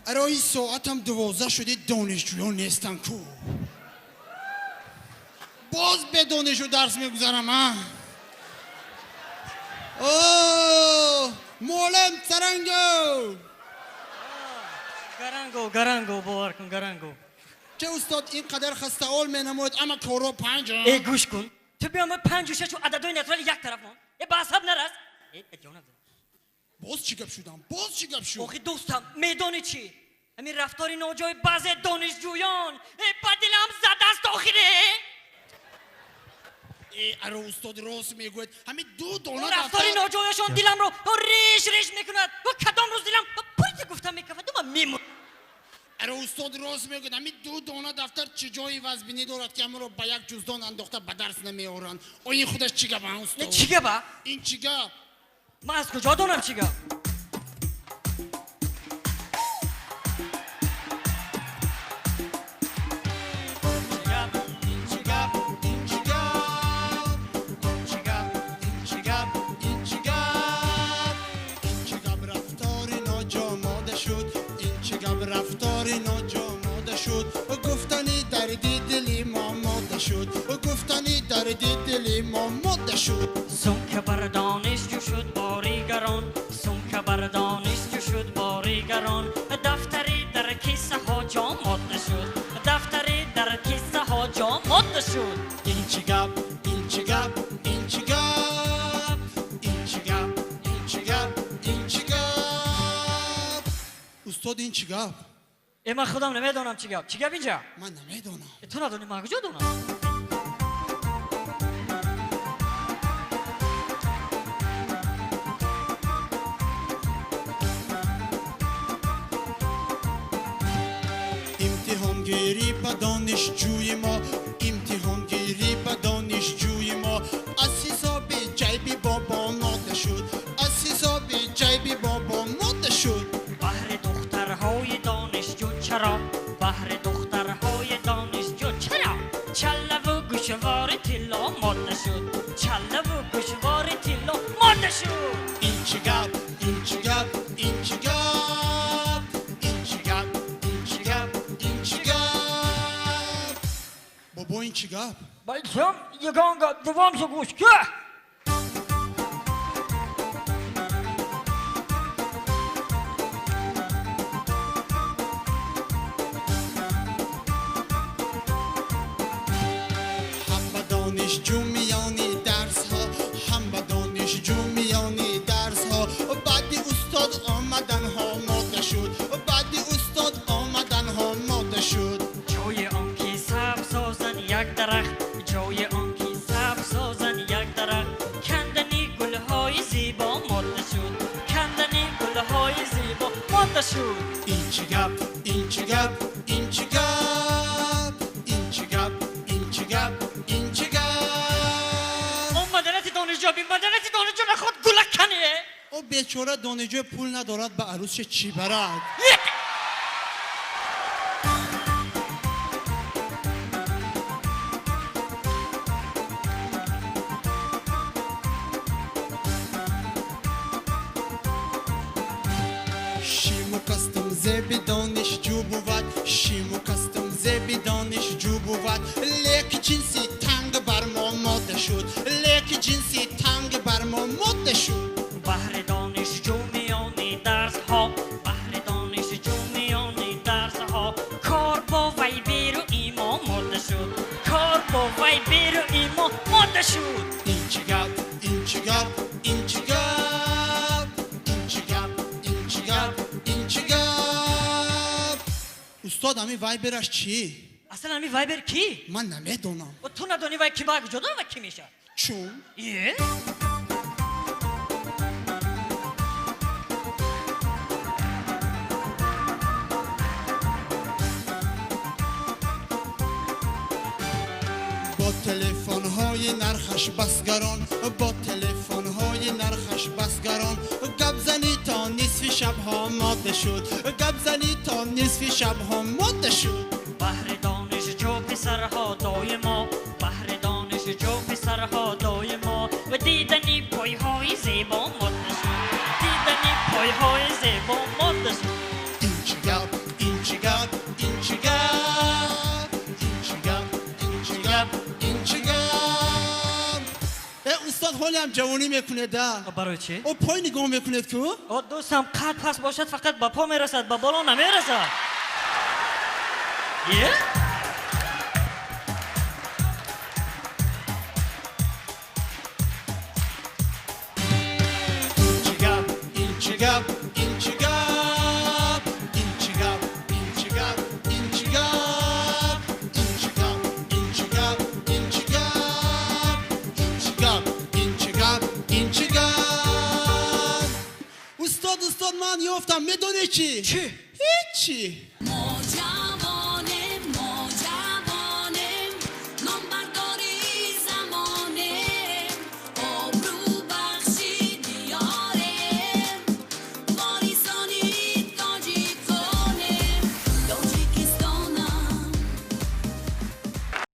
Аро ин соатам 12 шуди, донишҷӯён нестан ку. Боз бе донишҷӯ дарс мегузарам, а? О, муаллим Саранго! Гаранго, гаранго, бовар кун, гаранго. Че устод ин қадар хастаол менамояд, ама корро панҷ? Э, гӯш кун. Ту биё ма панҷу шашу ададои натурали як тараф мон. Э, ба асаб нарас. Э, ҷонам. Боз чӣ гап шудам? Боз чӣ гап шуд? Охи дӯстам, медонӣ чӣ? Ҳамин рафтори ноҷои баъзе донишҷӯён ба дилам задаст охире. Э, аро устод рост мегӯяд. Ҳамин ду дона рафтори ноҷояшон диламро реш реш мекунад. Кадом рӯз дилам пурти гуфта мекафад, ма мемурам. Аро устод рост мегӯяд. Ҳамин ду дона дафтар чӣ ҷои вазбинӣ дорад, ки ҳамонро ба як ҷуздон андохта ба дарс намеоранд? О, ин худаш чӣ гап, а устод? Чӣ гап, а? Ин чӣ гап? Ман аз куҷо донам чӣ гап? Ин чӣ гап? Ин чӣ гап? Ин чӣ гап? Ин чӣ гап? Ин чӣ гап? Ин чӣ гап рафтори ноҷо мода шуд? Ин чӣ гап рафтори ноҷо мода шуд? Гуфтани дарди дили мо мода шуд. Гуфтани дарди дили мо мода шуд. Сумка бар донишҷӯ шуд бори гарон, сумка бар донишҷӯ шуд бори гарон. Дафтари дар кисаҳо ҷо мода шуд. Дафтари дар кисаҳо ҷо мода шуд. Ин чӣ гап? Ин чӣ гап? Ин чӣ гап? Ин чӣ гап? Ин чӣ гап? Ин чӣ гап? Устод, ин чӣ гап? Э, ман худам намедонам чӣ гап. Чӣ гап инҷа? Ман намедонам. Э, ту надонӣ, ман куҷо донам? Имтиҳонгирӣ ба донишҷӯи мо, имтиҳонгирӣ ба донишҷӯи мо аз ҳисоби ҷайби бобо мода шуд. Аз ҳисоби ҷайби бобо мода шуд. Баҳри духтарҳои донишҷӯ чаро? Баҳри духтарҳои донишҷӯ чаро? Чаллаву гӯшвори тилло мода шуд. Чаллаву гӯшвори тилло мода шуд. Ин чӣ гап? Ин чӣ гап? Ин чӣ гап? Ин чӣ гап? Ин чӣ гап? Ин чӣ гап? Бобо, ин чӣ гап? Балким ягон гап давом гӯш ку. Ҳам ба донишҷӯ миёни дарсҳо, ҳам ба донишҷӯ миёни дарсҳо баъди устод омаданҳо мода шуд. Баъди устод омаданҳо мода шуд. Ҷои он ки сабз созанд як дарахт, ҷои он ки сабз созанд як дарахт, кандани гулҳои зебо мода шуд. Кандани гулҳои зебо мода шуд. Ин чӣ гап? Ин чӣ гап? Ин чӣ гап? Ин чӣ гап? Ин чӣ гап? Ин чӣ гап? Он маданияти донишҷӯ бин, маданияти донишҷӯ наход гулак кане. О, бечора донишҷӯ пул надорад, ба арӯсше чӣ барад? Шиму кастам зеби донишҷӯ бувад, шиму кастам зеби донишҷӯ бувад, лек ҷинси танг бар мо мода шуд. Лек ҷинси танг бар мо мода шуд. Баҳри донишҷӯ миёни дарсҳо, баҳри донишҷӯ миёни дарсҳо кор бо вайберу имо мода шуд. Кор бо вайберу имо мода шуд. Ин чӣ гап? Ин чӣ гап? Ин чӣ гап? Ин чӣ гап? Ин чӣ гап? Ин чӣ гап? Устод, ҳамин вайбераш чӣ? Аслан ҳамин вайбер кӣ? Ман намедонам. О, ту надонӣ вай ки, ман куҷо донам вай кӣ мешавад? Чун? Е? Бо телефонҳои нархаш бас гарон, бо телефонҳои нархаш бас гарон гапзанӣ то нисфи шабҳо мода шуд. Гапзанӣ то нисфи шабҳо мода шуд. Баҳри донишҷӯ писарҳо доимо, баҳри донишҷӯ писарҳо доимо ва дидани пойҳои зебо мода шуд. Дидани пойҳои зебо мода шуд. Ин чӣ гап? Ҳолиам ҷавонӣ мекунед, а? Барои чӣ? О, пой нигоҳ мекунед ку? О, дӯстам, қад паст бошад, фақат ба по мерасад, ба боло намерасад. Е? Ин чӣ гап, ин чӣ гап, ин чӣ гап, ин чӣ гап, ин чӣ гап, ин чӣ гап, ин чӣ гап, ин чӣ гап, ин чӣ гап, ин чӣ гап, ин чӣ гап, ин чӣ гап. Устод, устод, ман ёфтам, медонед чӣ? Чӣ? Ҳечи. Моҷа.